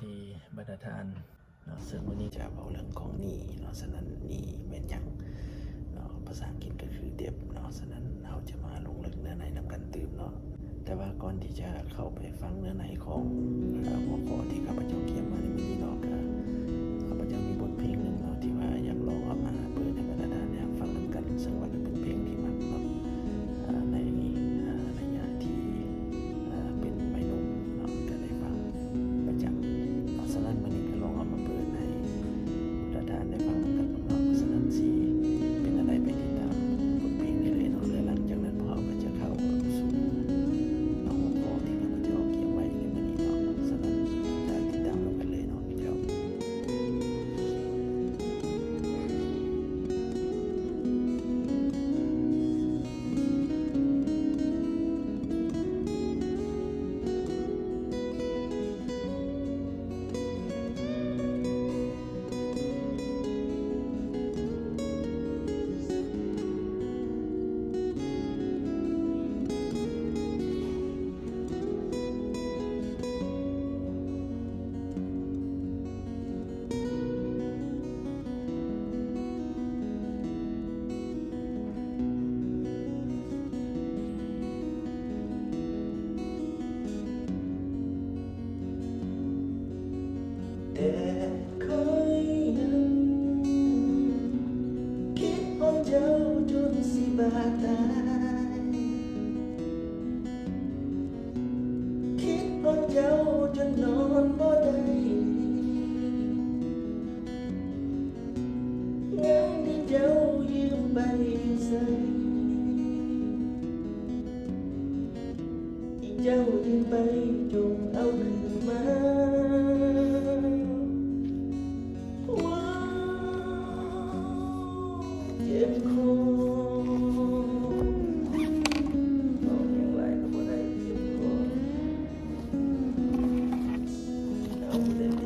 ດີບັນດາທ່ານເນາະ, ເຊິ່ງມື້ນີ້ຈະເວົ້າເລື່ອງຂອງໜີ້ເນາະ. ສະນັ້ນ ໜີ້ແມ່ນຫຍັງເນາະ? ພາສາອັງກິດກໍຄື debt ເນາະ. ສະນັ້ນ ເຮົາຈະມາລົງເລິກເນື້ອໃນນຳກັນຕື່ມເນາະ. ແຕ່ວ່າກ່ອນທີ່ຈະເຂົ້າໄປຟັງເນື້ອໃນຂອງ ເອີ ຫົວຂໍ້ທີ່ຂ້າພະເຈົ້າກຽມມາໃນມື້ນີ້ເນາະ, ກໍຂ້າພະເຈົ້າມີບົດເພງໜຶ່ງເນາະ ທີ່ວ່າຢາກລອງເອົາມາເປີດໃຫ້ບັນດາທ່ານໄດ້ຮັບຟັງນຳກັນ, ເຊິ່ງວ່າກໍເປັນເພງທີ່ມັກເນາະ ອາ ໃນ ອາ ໄລຍະທີ່ ອາ ເປັນໄວໜຸ່ມເນາະ ກໍໄດ້ຟັງປະຈຳເນາະ. ສະນັ້ນ ມື້ນີ້ກໍລອງເອົາມາເປີດໃຫ້ບັນດາທ່ານໄດ້ຟັງນຳກັນເບິ່ງເນາະ. ສະນັ້ນ ຊິເປັນແນວໃດ ໄປຕິດຕາມບົດເພງໄດ້ເລີຍເນາະ, ແລະ ຫຼັງຈາກນັ້ນ ພວກເຮົາກໍຈະເຂົ້າສູ່ຫົວຂໍ້ທີ່ຂ້າພະເຈົ້າກຽມໄວ້ໃນມື້ນີ້ເນາະ. ສະນັ້ນ ຕິດຕາມນຳກັນເລີຍເນາະເຈົ້າ. ແຕ່ຂ້ອຍຍັງຄິດຮອດເຈົ້າຈົນຊິບາດຕາຍ, ຄິດຮອດເຈົ້າຈົນນອນບໍ່ໄດ້. ເງິນທີ່ເຈົ້າຢືມໄປໃຊ້ ທີ່ເຈົ້າຢືມໄປຈົ່ງເອົາຄືນມາ. ວ້າວ ເຈັບຄໍ ເວົ້າຫຍັງຫຼາຍກໍບໍ່ໄດ້ ເຈັບຄໍ ເອົາແຕ່ເພ